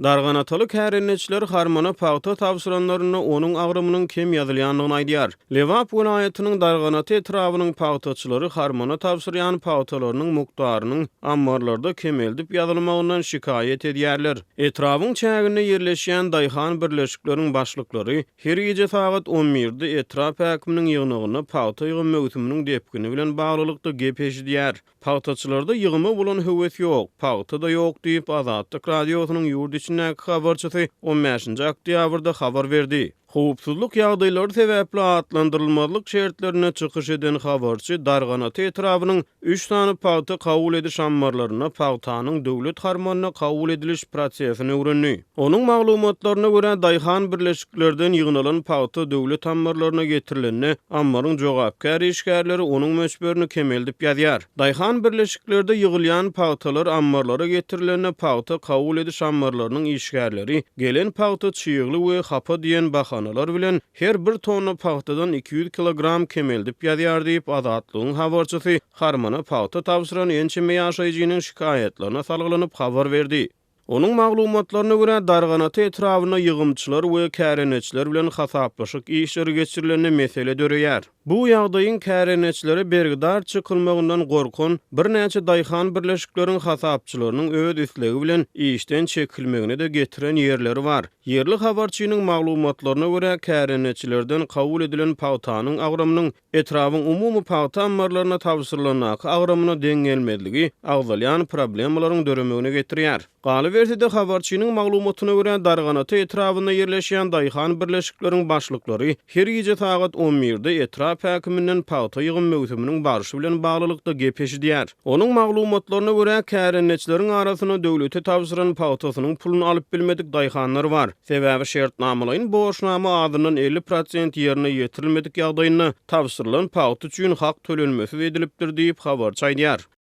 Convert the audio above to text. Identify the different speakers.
Speaker 1: Darganataly kärendeçiler harmana pagta tabşyranlarynda onuň agramynyň kem ýazylýandygyny aýdýar. Lebap welaýatynyň Darganata etrabynyň pagtaçylary harmana tabşyrýan pagtalarynyň mukdarynyň ammarlarda kemeldip ýazylmagyndan şikaýat edýärler. Etrabyň çäginde ýerleşýän daýhan birleşikleriň başlyklary her gije sagat on birde etrap häkiminiň ýygnagynda pagta ýygym möwsüminiň depgini bilen baglylykda gep eşidýär. Pagtaçylarda ýygyma bolan höwes ýok, pagta-da ýok diýip, Azatlyk Radiosynyň ýurt içindäki habarçysy on bäşinji oktýabrda habar berdi. Howpsuzlyk ýagdaýlary sebäpli atlandyrylmazlyk şertlerinde çykyş eden habarçy Darganata etrabynyň üç sany pagta kabul ediş ammarlarynda pagtanyň döwlet harmanyna kabul ediliş prosesini öwrendi. Onuň maglumatlaryna görä, daýhan birleşiklerden ýygnalan pagta döwlet ammarlaryna getirilende, ammaryň jogapkär işgärleri onuň möçberini kemeldip ýazýar. Daýhan birleşiklerde ýygylýan pagtalar ammarlara getirilende, pagta kabul ediş ammarlarynyň işgärleri gelen pagta çygly we hapa diýen bahanalar bilen her bir tonna pagtadan 200 kilogram kemeldip ýazýar diýip, Azatlygyň habarçysy harmana pagta tabşyran ençeme ýaşaýjynyň şikaýatlaryna salgylanyp habar berdi. Onuň maglumatlaryna görä, Darganata etrabynda ýygymçylar we kärendeçiler bilen hasaplaşyk işleri geçirilende mesele döreýär. Bu ýagdaýyň kärendeçilere bergidar çykylmagyndan gorkan birnäçe daýhan birleşikleriň hasapçylarynyň öz islegi bilen işden çekilmegine-de getiren ýerleri bar. Ýerli habarçynyň maglumatlaryna görä, kärendeçilerden kabul edilen pagtanyň agramynyň Etrabyň umumy pagta ammarlaryna tabşyrylandaky agramyna deň gelmezligi agzalýan problemalaryň döremegine getirýär. Galyberse-de, habarçynyň maglumatyna görä, Darganata etrabynda ýerleşýän daýhan birleşikleriň başlyklary her gije sagat on birde etrap häkiminden pagta ýygym möwsüminiň barşy bilen baglylykda gep eşidýär. Onuň maglumatlaryna görä, kärendeçileriň arasynda döwlete tabşyran pagtasynyň puluny alyp bilmedik daýhanlar bar. Sebäbi şertnamalaýyn borçnama azyndan 50 prosent ýerine ýetirilmedik ýagdaýynda tabşyrylan pagta üçin hak tölenmesiz edilipdir diýip, habarçy aýdýar.